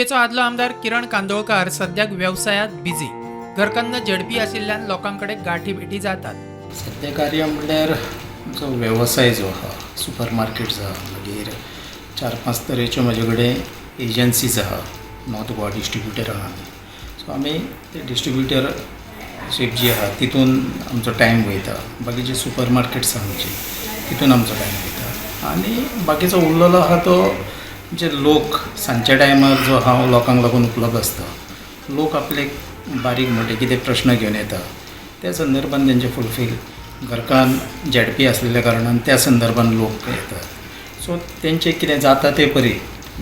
थिवेचो आदलो आमदार किरण कांदोळकार सद्याक वेवसायांत बिजी. घरकान्न झेडपी आशिल्ल्यान लोकां कडेन गांठी भेटी जातात. सद्या कार्य म्हणल्यार आमचो वेवसाय जो आहा, सुपर मार्केट्स आहा, मागीर चार पांच तरेच्यो म्हजे कडेन एजन्सीज आहा. नॉर्थ गोवा डिस्ट्रिब्युटर आहा आमी. सो आमी ते डिस्ट्रिब्युटरशीप जी आहा तितून आमचो टायम वयता. बाकीचे सुपर मार्केट्स आहा आमची, तितून आमचो टायम वयता आनी बाकीचो उरलेलो आहा तो जे लोक सांजच्या टायमार जो हांव लोकांक लागून उपलब्ध आसता. लोक आपले बारीक मोटे कितें प्रश्न घेवन येता, त्या संदर्भान तेंचे फुलफील. घरकान्न झेडपी आसलेल्या कारणान त्या संदर्भान लोक येतात. सो तेंचें कितें जाता ते परी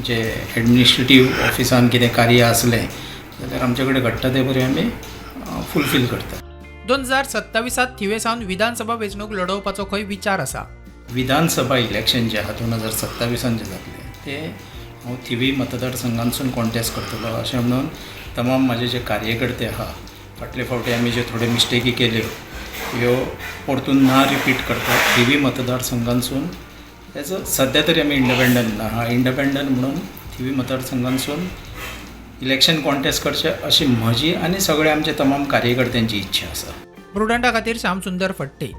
जे एडमिनिस्ट्रेटीव ऑफिसान कितें कार्य आसलें जाल्यार आमचे कडेन घडटा ते परी आमी फुलफील करता. 2027त थिवे सावन विधानसभा वेंचणूक लढोवपाचो खंय विचार आसा. विधानसभा इलेक्शन जें आहा, 2027an जें जातलें, तें हांव थिवी मतदारसंघांतसून कॉन्टेस्ट करतलो अशें म्हणून तमाम म्हाजे जे कार्यकर्ते आहा, फाटले फावटी आमी ज्यो थोड्यो मिस्टेकी केल्यो ह्यो परतून ना रिपीट करता थिवी मतदारसंघांतसून. एज अ सद्या तरी आमी इंडिपेंडंट आहा. इंडिपेंडंट म्हणून थिवी मतदारसंघांतसून इलेक्शन कॉन्टेस्ट करचें अशी म्हजी आनी सगळे आमचे तमाम कार्यकर्त्यांची इच्छा आसा. प्रुडंटा खातीर श्यामसुंदर फडते.